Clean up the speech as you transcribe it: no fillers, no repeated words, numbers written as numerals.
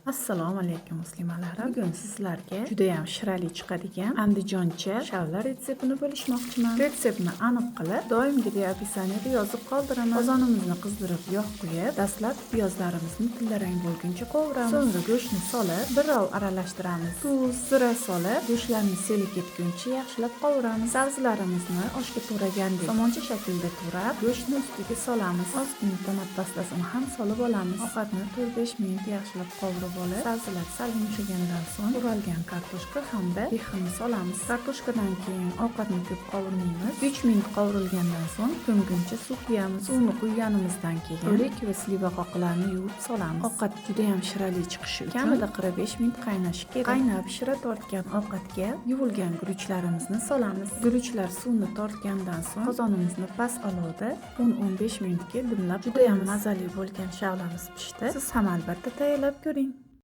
Assalomu alaykum, muslimalarim. Bugun sizlarga judayam shirali chiqadigan andijoncha shavla retseptini bo'lishmoqchiman. Retseptni aniq qilib, doimgidek описание da yozib qoldiraman. Qozonimizni qizdirib, yog' quyib, dastlab piyozlarimizni tillarang bo'lguncha qovuramiz. So'ngra go'shtni solib, birov aralashtiramiz. Tuz, zira solib, go'shtlarni seli ketguncha yaxshilab qovuramiz. Sabzilarimizni oshga to'ragandek somoncha shaklida to'rab, go'shtni ustiga solamiz. Ozgina tomat pastasini ham solib olamiz. Ovqatni 4-5 minut yaxshilab qovurib olib, sabzilar sal yumshagandan so'ng o'ralgan kartoshka hamda bexini solamiz. Kartoshkadan keyin ovqatni ko'p qovurmaymiz. 3 minut qovurilgandan so'ng to'nguncha suv quyamiz. Suvni quyganimizdan keyin o'rik va слива qoqlarini yuvib solamiz. Ovqat juda ham shirali chiqishi uchun kamida 45 minut qaynashi kerak. Qaynab shira tortgan ovqatga yuvilgan guruchlarimizni solamiz. Guruchlar suvni tortgandan so'ng qozonimizni past olovda 10-15 minutga dimlab, juda ham mazali bo'lgan shavlamiz pishdi. Siz ham albatta tayyorlab ko'ring.